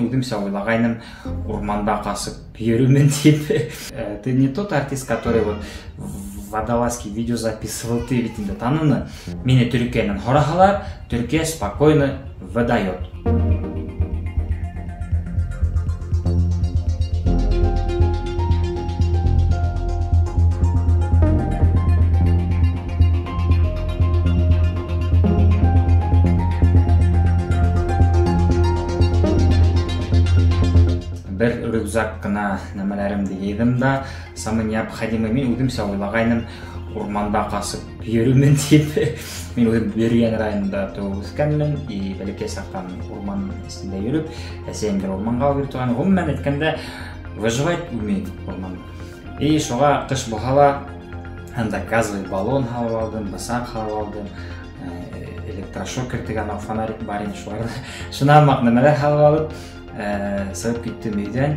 үземчә уйлагайным, урманда касып йөрүмен дип. Ты не тот артист, который вот в водолазке видео записывал, ты ведь инде таныны. Мине Төркиянең һораһалар, Төркия спокойно выдает. Бер рюкзак кына нәмәләремде йыйҙым да, самый необходимый мин үземчә уйлагайным, урманда касып йөрүмен дип. Мин үзем Бөрйән районында туып үскәнмен, и бәләкәй чактан урман эчендә йөреп, әсәем дә урманга алып йөри торган. Гомумән әйткәндә, выживать умею урманда. И шуңа кыш булһа ла, анда газовый баллон һалып алдым, бысак һалып алдым, электрошокер дигән фонарик бар инде шуларда. Шуннан нәмәләр һалып алып, сығып киттем өйҙән.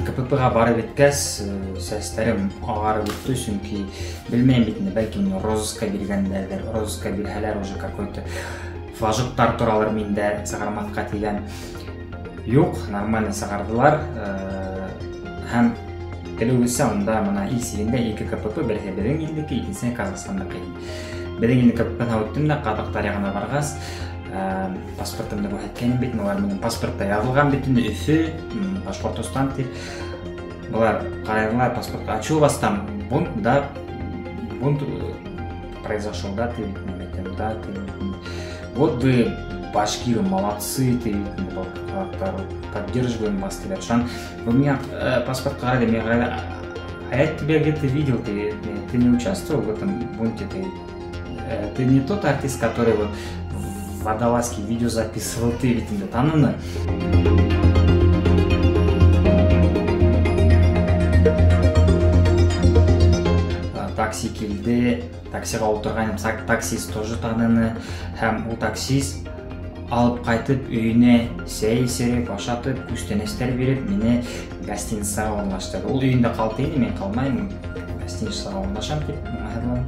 КПП-ға барып еткәс, сәстәрем ағарып бөттө, сөнки белмәйем бит инде, бәлки мине розыска биргәндәрҙер, розыска бирһәләр уже какой-то флажоктар торалыр миндә сығармаҫҡа тигән. Юҡ, нормально сығарҙылар. Һәм белеүебеҙсә, унда бына ил сигендә ике КПП, береһе беҙҙең илдеке, икенсеһе Казахстандаҡы. Беҙҙең илдең КПП-һына үттем дә, ҡаҙаҡтар яғына барғас, паспортымды күрһәткәнем бит, улар минең паспортта яҙылған бит инде, Өфө, Башҡортостан тип. Былар ҡарайҙылар паспортҡа, а чё у вас там бунт, да, бунт произошел, да, ты ведь не әйтәм, да, ты вот вы башкиры молодцы, ты поддерживаем вас, тиҙәр. Шунан у меня паспорт ҡарай, мин ҡарай, а я тебя где-то видел, ты не участвовал в этом бунте, ты не тот артист, который вот в водолазке видео записывал, ты ведь инде таныны. Такси килде, таксиға ултырғайным, таксист тоже таныны, һәм ул таксист алып ҡайтып өйөнә сәй эсереп, ашатып, күстәнәстәр биреп, мине гостиницаға урынлаштырҙы. Ул өйөндә ҡалды инде, мин ҡалмайым, гостиницаға урынлашам тип уңайһыҙланып.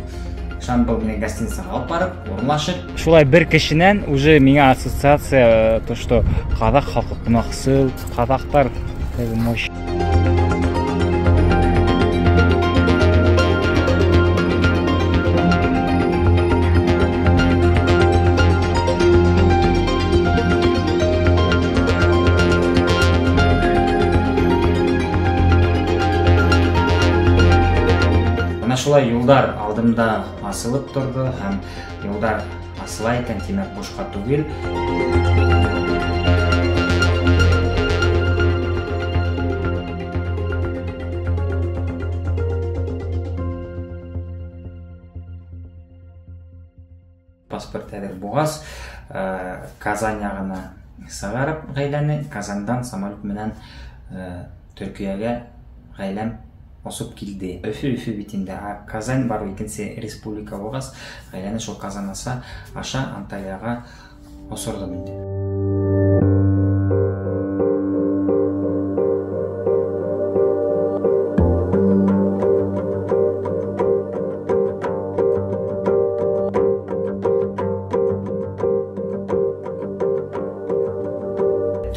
Шунан был мине гостиницаға алып барып, урынлашып. Шулай бер кешенән уже миңә ассоциация, то, что ҡаҙаҡ халҡы ҡунаҡсыл, ҡаҙаҡтар мощь. Шулай юлдар алдымда асылып торҙо, һәм юлдар асыла икән, тимәк, бушҡа түгел. Паспорт әҙер булғас, Казан яғына сығарып ғаиләне, Казандан самолет менән Төркиәгә ғаиләм осоп килде. Өфө, Өфө бит инде, а Казан бар икенсе республика булғас, ғаиләне шул Казан аша Анталияға осорҙом инде.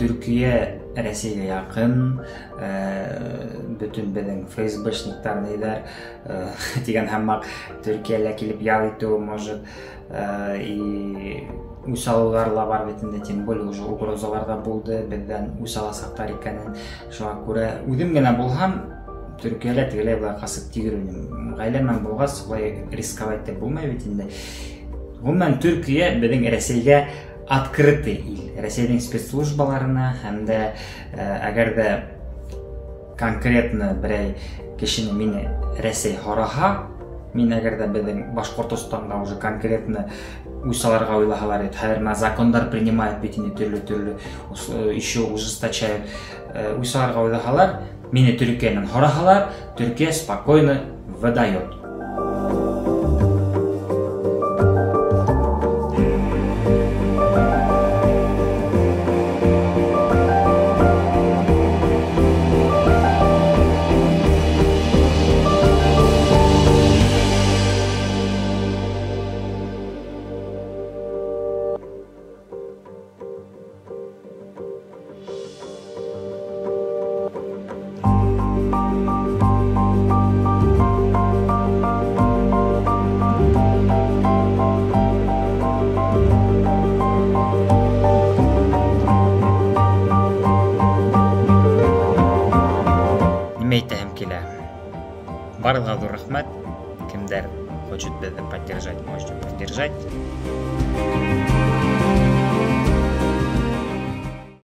Төркиә Рәсәйгә яҡын, бөтөн беҙҙең ФСБшниктар ниҙәр тигән һымаҡ Төркиәлә килеп ял итеү может, и үс алыуҙар ла бар бит инде, тем более уже угрозалар ҙа булды, беҙҙән үс аласаҡтар икәнен. Шуға күрә үҙем генә булһам, Төркиәлә тегеләй былай ҡасып тигер инем. Ғаиләм менән булғас, улай рисковать итеп булмай бит инде. Ғөмүмән, Төркиә беҙҙең Рәсәйгә открытый ил. Рәсәйҙең спецслужбаларына һәм дә, әгәр ҙә конкретно берәй кешене мине Рәсәй һораһа, мин әгәр ҙә беҙҙең Башҡортостанда уже конкретно үс алырға уйлаһалар, хәҙер менә закондар принимают бит инде төрлө-төрлө, еще ужесточают. Үс алырға уйлаһалар, мине Төркиәнән һораһалар, Төркиә спокойно выдает. килә. Барыгызга зур рәхмәт. Кемдер хочет безне поддержать, можете поддержать.